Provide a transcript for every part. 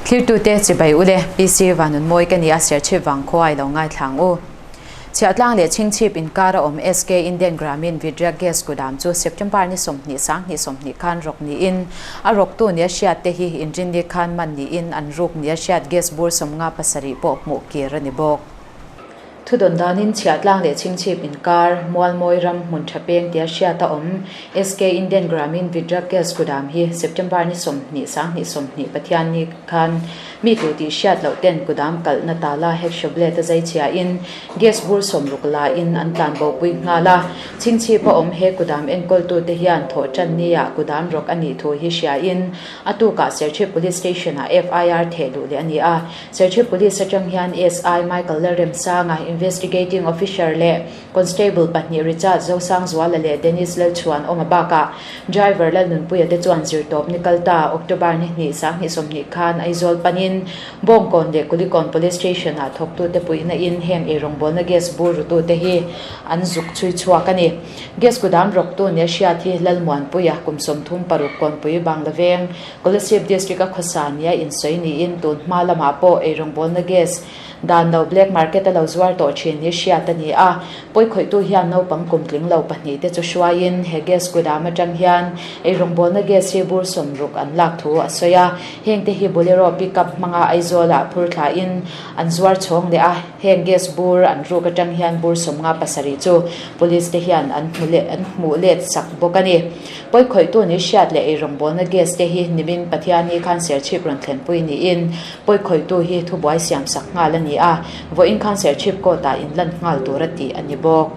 Thlirtute chibai ule, PC Vanunmawi ka ni a, Serchhip vangkhua i lo ngaithla ang u. Chhiahtlang leh Chhingchhip inkara awm SK Indian Gramin Vidria Gas kudam chu September ni 20 sanghnih 20 khan rawk niin a rawktu nia hriat te hi inrinni khan man niin an ruk nia hriat gas bur 57 pawh hmuh kir a ni bawk. Thudawn danin Chhiahtlang leh Chhingchhip inkar Mualmawi ram hmun tha peng tia hriat a awm SK Indian Gramin Vidria Gas kudam hi September ni 20 sanghnih 20 Pathianni khan Mi tu tih hriat loh ten kudam kalhna tala hacksaw blade a zai chhia in gas bur 60 la in an tlan bo pui nghal a. Chhingchhip a awm he kudam enkawltu te hian thawh tan ni ah kudam rawk a nih thu hi hria in a tukah Serchhip Police Station ah FIR theh luh leh a ni a. Serchhip Police atang hian SI Michael Lalremsanga, Investigating Officer leh Constable pahnih Richard Zosangzuala leh Dennis Lalchhuanawma bakah driver Lalnunpuia te chuan zirtawp ni kal ta October ni hnih sanghnih 20 khan Aizawl panin Bawngkawn leh Kulikawn Police Station-ah thawktute puihna in heng eirawngbawlna gas bur rutute hi an zuk chhui chhuak a ni. Gas kudam rawktu nia hriat hi Lalmuanpuia kum 36 Kawnpui Banglaveng Kolasib District-a khawsa nia insawi niin tun hma lamah pawh eirawngbawlna gas Dan lo black market a lo zuar tawh thin hi hriat a ni a, pawikhawihtu hian naupang kum tling lo pahnih te chu hruaiin he gas kudam atang hian eirawngbawlna gas hi bur 60 an lak thu a sawi a, heng te hi Bolero pickup hmanga Aizawlah phur thlain an zuar chhawng leh a, heng gas bur an ruk atang hian bur 57 chu police te hian an hmu leh an hmuh let sak bawk a ni. Pawikhawihtu ni hriat leh eirawngbawlna gas te hi nimin Pathiani khan Serchhip rawn thlenpui niin Pawikhawihtu hi thubuai siam sak nghal a ni a, vawiin khan Serchhip court-ah inlan nghal tur a tih a ni bawk.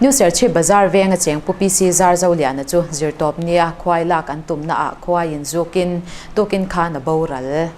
New Serchhip Bazar venga cheng Pu PC Zarzoliana chu zirtawp nia khuai lak an tumnaah khuaiin zukin tukin khan a boral.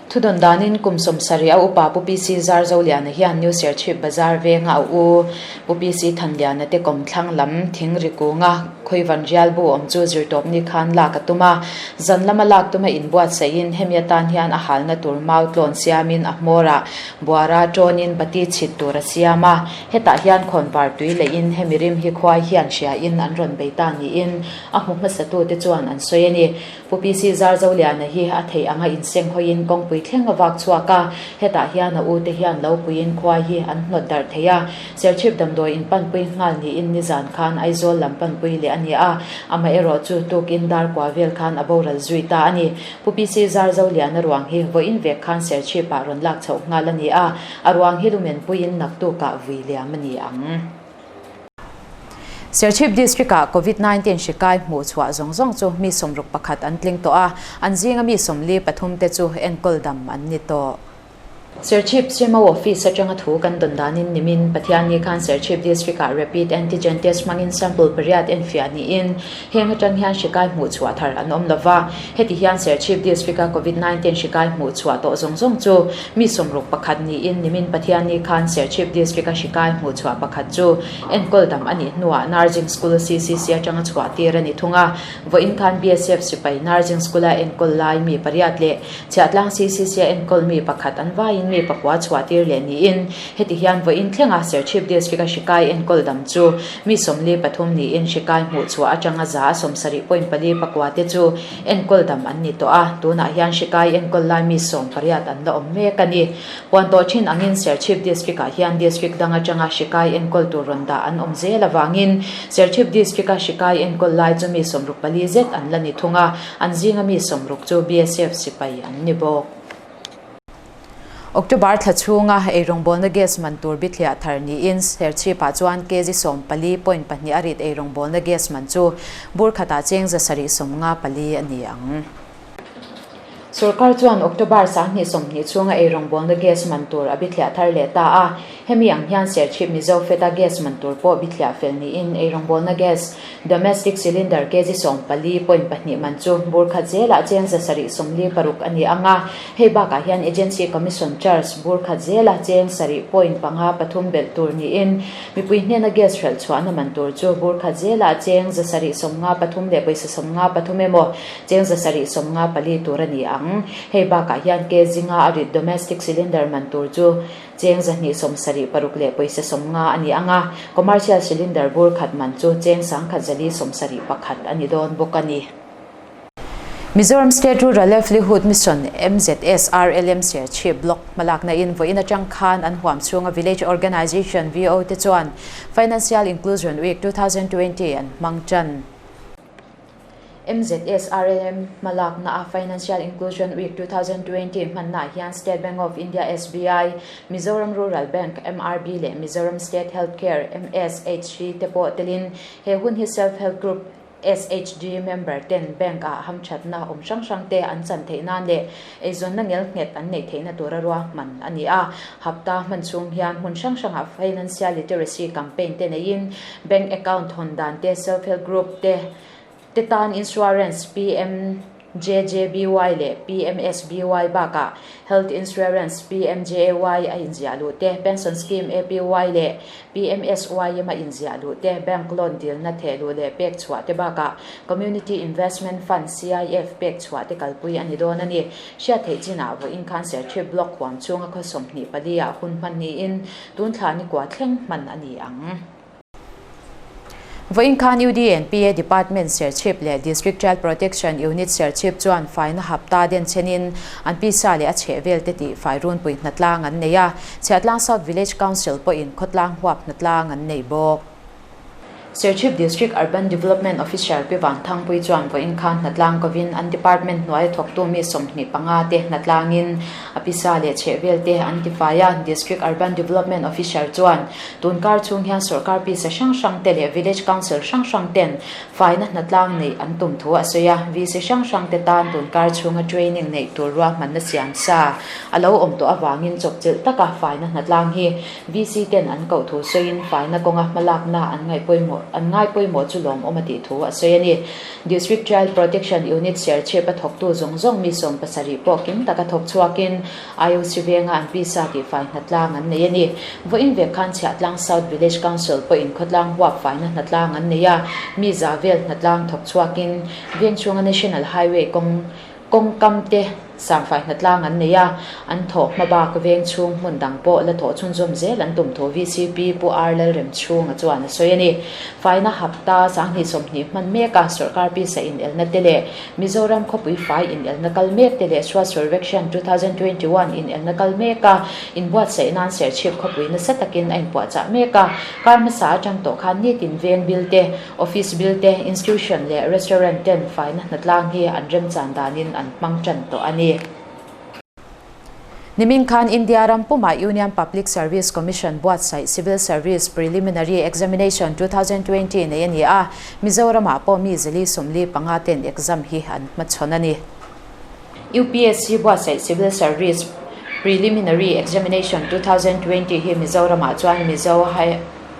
Thudawn danin kum 70 a upa Pu PC Zarzoliana hian New Serchhip Bazar venga a u Pu PC Thanliana te kawmthlang lam thing ri kunga Khawivan rial bu awm chu zirtawpni khan lak a tum a, zan lama lak tuma inbuatsaih hemi atan hian a halna tur mau tlawn siamin a hmawrah buara tawnin bati chhit tur a siam a, hetah hian khawnvar tui leihin hemi rim hi khuai hian hriain an rawn bei ta niin a hmu hmasatute chuan an sawi a ni. Pu PC Zarzoliana hi a theih anga inseng hawiin kawngpui thleng a vak chhuak a, hetah hian a ute hian lo puiin khuai hi an hnawt darh thei a. Serchhip damdawi in panpui nghal niin nizan khan Aizawl lam panpui leh a ni a, amaherawh chu tukin dar kua vel khan a boral zui ta a ni. Pu PC Zarzoliana ruang hi vawiin vek khan Serchhipah rawn lak chhoh nghal a ni a, a ruang hi lumenpuiin naktukah vui liam a ni ang. Serchhip District-ah Covid 19 hri kai hmuh chhuah zawng zawng chu mi 61 an tling tawh a, an zinga mi 43 te chu enkawl dam an ni tawh. Serchhip CMO Office atanga thu kan dawn danin nimin Pathianni khan Serchhip District-ah Rapid Antigen Test hmangin sample pariat enfiah niin heng atang hian hri kai hmuh chhuah thar an awm lova. Heti hian Serchhip District-a Covid 19 hri kai hmuh chhuah tawh zawng zawng chu mi 61 niin nimin Pathianni khan Serchhip District-a hri kai hmuh chhuah pakhat chu enkawl dam a nih hnuah Nursing School CCC atanga chhuah tir a ni thung a. Vawiin khan BSF sipai Nursing School-a enkawl lai mi pariat leh Chhiahtlang CCC-a enkawl mi pakhat an vaiin mi pakua chhuah tir leh niin heti hian vawiin thlenga Serchhip District-a hri kai enkawl dam chu mi 43 niin hri kai hmuh chhuah atanga 70.4 pakua te chu enkawl dam an ni tawh a, tunah hian hri kai enkawl lai mi 18 an la awm mek a ni. Puan tawh thin angin Serchhip District-ah hian District dang atanga hri kai enkawl tur rawn dah an awm zel avangin Serchhip District-a hri kai enkawl lai chu mi 64 zet an la ni thung a, an zinga mi 60 chu BSF sipai an ni bawk. October thla chhunga eirawngbawlna gas man tur bithliah thar niin Serchhipah chuan kg 14.2 a rit eirawngbawlna gas man chu bur khatah cheng 754 a ni ang. Sorkar chuan October 2020 chhunga eirawngbawlna gas man tur a bithliah thar leh ta a, hemi ang hian Serchhip Mizo Feta gas man tur pawh bithliah fel niin eirawngbawlna gas domestic cylinder kg 14.2 man chu bur khat zelah cheng 746 a ni ang a, hei bakah hian agency commission charge bur khat zela cheng 7.53 belh tur niin mipui hnena gas hralh chhuahna man tur chu bur khat zelah cheng 753 leh pawisa 53 emaw Cheng 754 tur a ni ang. Hei bakah hian ke zinga a rit domestic cylinder man tur chu cheng 276 leh pawisa 50 a ni ang a, commercial cylinder bur khat man chu cheng 1171 a ni dawn bawk a ni. Mizoram State Rural Livelihood Mission, MZSRLM, Serchhip Block hmalakna in vawiin atang khan an huam chhunga Village Organization, VO, te chuan Financial Inclusion Week 2020 an hmang tan. MZSRLM hmalakna a Financial Inclusion Week 2020 hmannaah hian State Bank of India, SBI, Mizoram Rural Bank, MRB, leh Mizoram State Health Care, MSHC, te pawh telin he hun hi Self Help Group, SHG, member ten bank ah hamthatna awm hrang hrang te an chan theih nan leh eizawnna ngelnghet an neih theihna tura ruahman a ni a. Hapta hman chhung hian hmun hrang hrangah Financial Literacy Campaign te neiin Bank account hawn dan te, Self Help Group te te tan Insurance, PMJJBY leh PMSBY bakah Health Insurance, PMJAY, a inziah luh te, Pension Scheme, APY, leh PMSYM a inziah luh te, Bank loan dilna theh luh leh pek chhuah te bakah Community Investment Fund, CIF, pek chhuah te kalpui a ni dawn a ni. Hriat theih chinah vawiin khan Serchhip Block huam chhunga khaw 24 ah hun hman niin tun thla nikua thleng hman a ni ang. Vawiin khan UDNPA Department Serchhip leh District Child Protection Unit Serchhip chuan faina hapta den chenin an pisa leh a chhehvel te tih fai runpui hnatlang an nei a, Chhiahtlang South Village Council pawhin khawtlang huap hnatlang an nei bawk. Serchhip District Urban Development Officer Pi Vanthangpui chuan vawiin khan hnatlang kovin an department hnuaia thawktu mi 25 te hnatlangin a pisa leh chhehvel te an tifai a. District Urban Development Officer chuan tun kar chhung hian sorkar pisa hrang hrang te leh Village Council hrang hrang ten faina hnatlang neih an tum thu a sawi a. VC hrang hrang te tan tun kar chhunga training neih tur ruahmanna siam sa a lo awm tawh avangin chawpchilh taka faina hnatlang hi VC ten an koh thu sawiin faina kawnga hmalakna an ngaihpawimawh an ngaipawimawh chu lawmawm a tih thu a sawi a ni. District Child Protection Unit Serchhip a thawktu zawng zawng mi 70 pawh kim taka thawk chhuakin IOC venga an pisa tih fai hnatlang an nei a ni. Vawiin vek khan Chhiahtlang South Village Council pawhin khawtlang huap faina hnatlang an nei a, mi za vel hnatlang thawk chhuakin veng chhunga National Highway kawng Kawngkam te sangfai hnatlang an nei a, an thawh hma bak veng chhung hmun dang pawh la thawh chhunzawm zel an tum thu VCP Pu R Lalrem chhunga chuan a sawi a ni. Faina hapta 2020 hman mek a sawrkar pisa inelna te leh Mizoram khawpui fai inelna kal mek te leh Swachh Survekshan 2021 inelna kal mek a inbuatsaih nan Serchhip khawpui nasa takin a inpuahchah mek a, kar hmasa atang tawh khan nitin veng bil te Office bill te, institution leh restaurant ten faina hnatlang hi an remchan danin an hmang tan tawh a ni. Nimin khan India ram pumah Union Public Service Commission buatsaih Civil Service Preliminary Examination 2020 nei a ni a, Mizoramah pawh mi 445 ten exam hi an hmachhawn a ni. UPSC buatsaih Civil Service Preliminary Examination 2020 hi Mizoramah chuan Mizo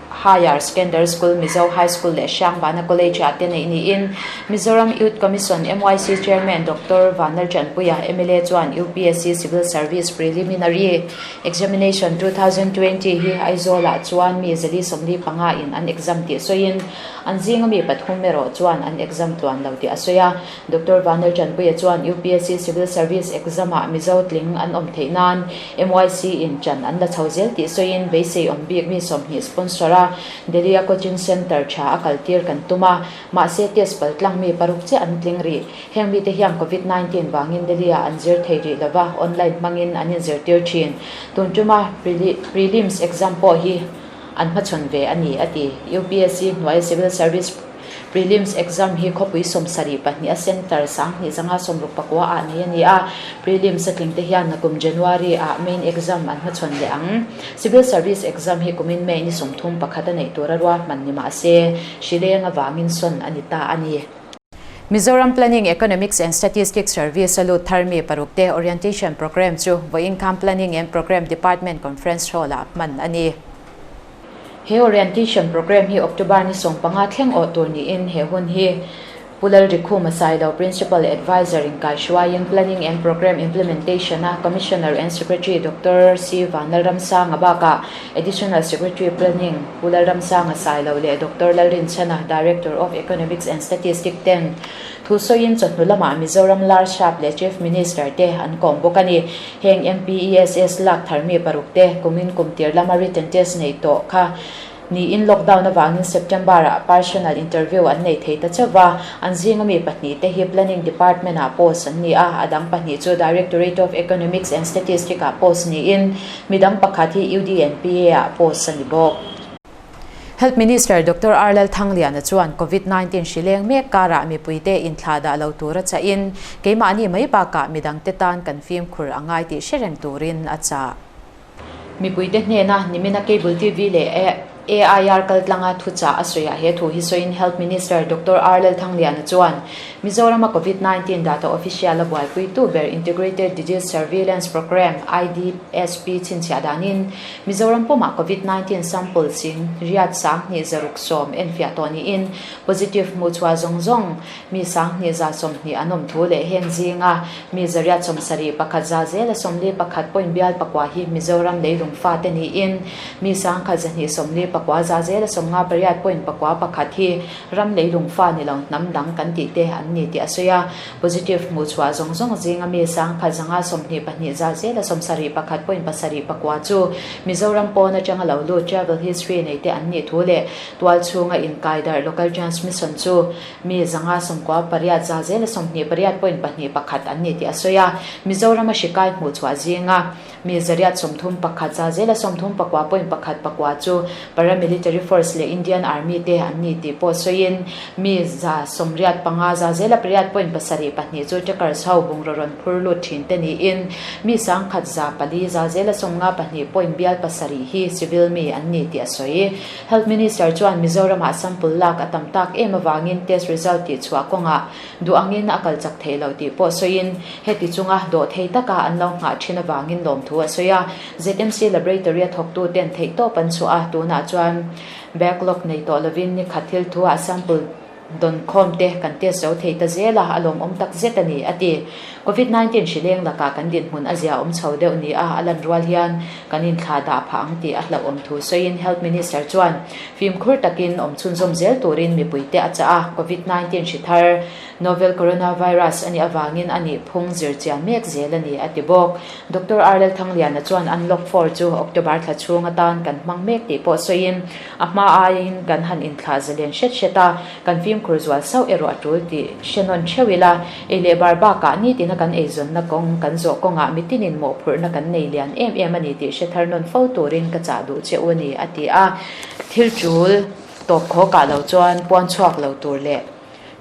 Higher Secondary School, Mizo High School leh Hriangbana College ah te neih niin Mizoram Youth Commission, MYC, Chairman Doctor Vanlaltanpuia, mla chuan UPSC Civil Service Preliminary Examination 2020 hi Aizawl ah chuan mi 445 in an exam tih sawiin an zinga mi pathum erawh chuan an exam tluan lo tih a sawi a. Doctor Vanlaltanpuia chuan UPSC Civil Service Exam ah Mizo tling an awm theih nan MYC in ṭan an la chho zel tih sawiin beisei awm bik mi 20 sponsor a Delhi a coaching centre ṭha a kaltir kan tum a, mahse test pal tlang mi paruk chiah an tling rih. Heng mite hian Covid 19 vangin Delhi ah an zir thei rih lova, online hmangin an inzirtir ṭhin. Tun ṭuma prelims exam pawh hi an hmachhawn ve a ni, a ti. UPSC hnuaia Civil Service Prelims exam hi khawpui 72 a centre 2569 ah nei a ni a, prelims a tling te hian nakum January ah main exam an hmachhawn leh ang. Civil Service exam hi kumin May ni 31 a neih tura ruahman ni mah se, hrileng avangin sawn a ni ta a ni. Mizoram Planning, Economics and Statistics Service a lut thar mi paruk te orientation programme chu vawiin khan Planning and Programme Department Conference Hall ah hman a ni. He orientation programme hi October ni 15 thleng awh tur niin he hun hi Pu Lalrikhuma Sailo, Principal Adviser in kaihruaiin Planning and Programme Implementation a Commissioner and Secretary Doctor C Vanlalramsanga bakah Additional Secretary Planning Pu Lalramsanga Sailo leh Doctor Lalrinchhana, Director of Economics and Statistics ten thu sawiin chawhnu lamah Mizoram Large Sap leh Chief Minister te an kawm bawk a ni. Heng MPESS lak thar mi paruk te kumin kum tir lama written test nei tawh kha. Niin lockdown avangin September-ah personal interview an nei thei ta chauh va, an zinga mi pahnihte hi Planning Department-ah post an ni a, a dang pahnih chu Directorate of Economics and Statistics-ah post niin midang pakhat hi UDNPA-ah post a ni bawk. Health Minister Doctor R Lalthangliana chuan Covid 19 hri leng mek karah mipuite inthlah dah lo tura chahin keimahni mai bakah midangte tan kan fimkhur a ngai tih hre reng turin a chah. Mipuite hnena nimina Cable TV leh AIR kaltlanga thuchah a sawiah he thu hi sawiin Health Minister Doctor R Lalthangliana chuan Mizorama Covid 19 data official a buaipuitu ber Integrated Disease Surveillance Programme, IDSP, chhinchhiah danin Mizoram pumah Covid 19 sample ching riat 20 610 enfiah tawh niin positive hmuhchhuah zawng zawng Mi 20 120 an awm thu leh heng zinga mi 871 za zela 41 point bial pakua hi Mizoram leilung fate niin mi 1249 za zela 58 point pakua pakhat hi ram leilung fa ni lo hnam dang kan tih te an ni tih a sawi a. Positive hmuh chhuah zawng zawng zinga mi 1124 za zela 71 point pasarih pakua chu Mizoram pawn atanga lo lut travel history nei te an nih thu leh tual chhunga inkaidarh local transmission chu Mi 598 za zela 28 point pahnih pakhat an ni tih a sawi a. Mizorama hri kai hmuh chhuah zinga mi 831 za zela 39 point pakhat pakua chu Paramilitary Force leh Indian Army te an ni tih pawh sawiin mi 85 za zela pariat point pasarih pahnih chu Trekkers ho bungraw rawn phur lut thin te niin mi 1104 za zela 52 point bial pasarih hi civil mi an ni tih a sawi. Health Minister chuan Mizoramah sample lak a tam tak em avangin test result tih chhuah kawngah duh angin a kal chak theih loh tih pawh sawiin heti chunga dawh thei taka an lo nghah thin avangin lawmthu a sawi a. ZMC Laboratory a thawktu ten theihtawp an chhuah a, tunah chuan backlog nei tawh lovin nikhat thil thuah sample Dawn khawm te kan test zo thei ta zel a, a lawmawm tak zet a ni, a ti. Covid 19 hri leng lakah kan dinhmun a zia awm chho deuh ni a, a lan rual hian kan inthlah dah phah ang tih a hlauhawm thu sawiin Health Minister chuan fimkhur takin awm chhunzawm zel turin mipuite a chah a, Covid 19 hri thar Novel Coronavirus a nih avangin a nih phung zir chian mek zel a ni, a ti bawk. Doctor R Lalthangliana chuan Unlock Four chu October thla chhung atan kan hmang mek tih pawh sawiin A hma aiin kan han inthlah zalen hret hret a, kan fimkhur zual sauh erawh a tul tih hre nawn theuh ila, ei leh bar bakah nitina kan eizawnna kawng kan zawh kawngah mitinin mawhphurhna kan nei lian em em a ni tih hre thar nawn fo turin ka chah duh che u a ni, a ti a. Thil tul tawp khawkah lo chuan puan chhuak lo tur leh.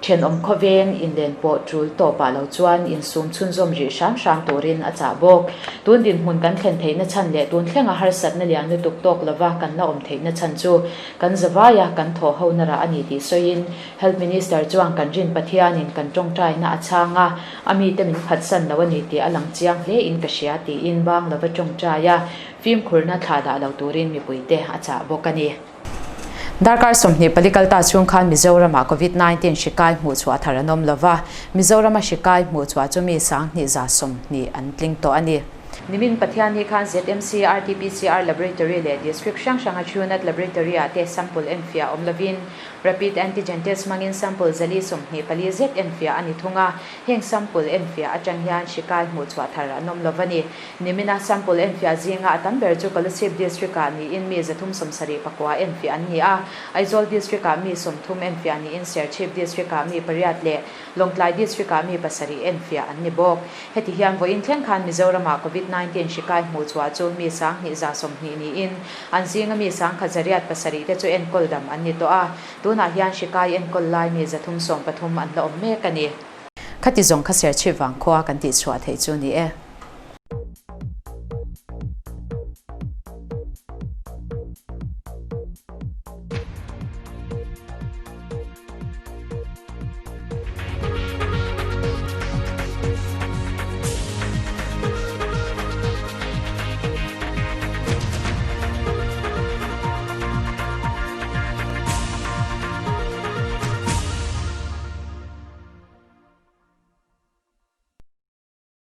Thenawm khawveng inlen pawh tul tawpah lo chuan insum chhunzawm rih hram hram turin a chah bawk. Tun dinhmun kan thlen theihna chhan leh tun thlenga harsatna lian lutuk tawk lova kan la awm theihna chhan chu kan zavaia kan thawh hona rah a ni tih sawiin Health Minister chuan kan rin Pathianin kan tawngtaina a chhang a, a mite min phatsan lo a ni tih a lang chiang hle in ka hria tiin bang lova tawngtai a, fimkhurna thlah dah lo turin mipuite a chah bawk a ni. Darkar 24 kalta chhung khan Mizoramah Covid 19 hri kai hmuh chhuah thar an awm lo va, Mizorama hri kai hmuh chhuah chu mi 2120 an tling tawh a ni. Nimin Pathianni khan ZMC RT-PCR Laboratory leh District hrang hranga Truenat Laboratory-ah te sample enfiah awm lovin Rapid Antigen Test hmangin sample 424 zet enfiah a ni thung a, heng sample enfiah atang hian hri kai hmuh chhuah thar an awm lo va ni. Nimina sample enfiah zinga a tam ber chu Kolasib District-ah niin mi 374 enfiah an ni a, Aizawl District-ah mi 30 enfiah niin Serchhip District-ah mi pariat leh Lawngtlai District-ah mi pasarih enfiah an ni bawk. Heti hian vawiin thleng khan Mizoramah Covid 19 hri kai hmuh chhuah chu mi 2120 niin an zinga mi 1107 te chu enkawl dam an ni tawh a, tunah hian hri kai enkawl lai mi 313 an la awm mek a ni. Khati zawng kha Serchhip vangkhua kan tihchhuah theih chu ni e.